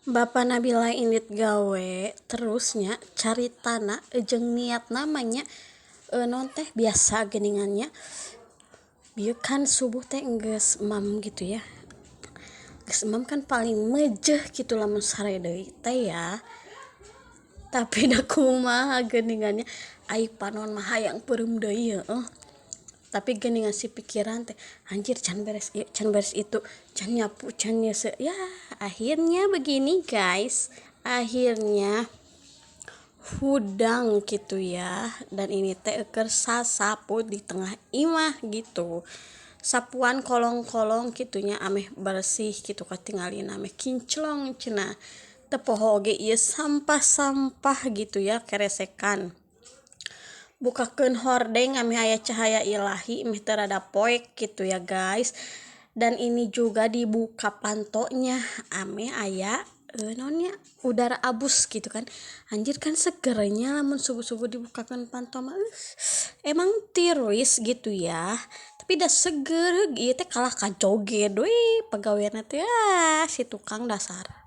Bapa Nabila indit gawe terus nya caritana jeung niatna mah nya naon teh biasa geuningan nya. Bieu kan subuh teh geus emam gitu ya, geus emam kan paling mejeh gitu lamun sare deui teh ya. Tapi da kumaha geuningan nya, ai panon mah hayang peureum deui heueuh. Tapi geuningan si pikiran teh, anjir, can beres ieu, can beres itu, can nyapu, can nyeuseuh. Ya, akhirnya begini, guys, akhirnya hudang gitu ya. Dan ini teh keur sasapu di tengah imah gitu, sapuan kolong-kolong kitu nya, ameh bersih gitu, katingalina ameh kinclong cenah. Teu poho oge ieu sampah-sampah gitu ya, keresekan. Bukakeun hordeng ameh aya cahaya ilahi, meh teu rada poek gitu ya, guys. Dan ini juga dibuka pantonya ameh aya naon nya, udara abus gitu kan. Anjir, kan segernya lamun subuh-subuh dibukakeun panto mah. Emang tiris gitu ya, tapi da seger. Ieu teh kalah ka joget we pagaweanna teh. Ah, si tukang dasar.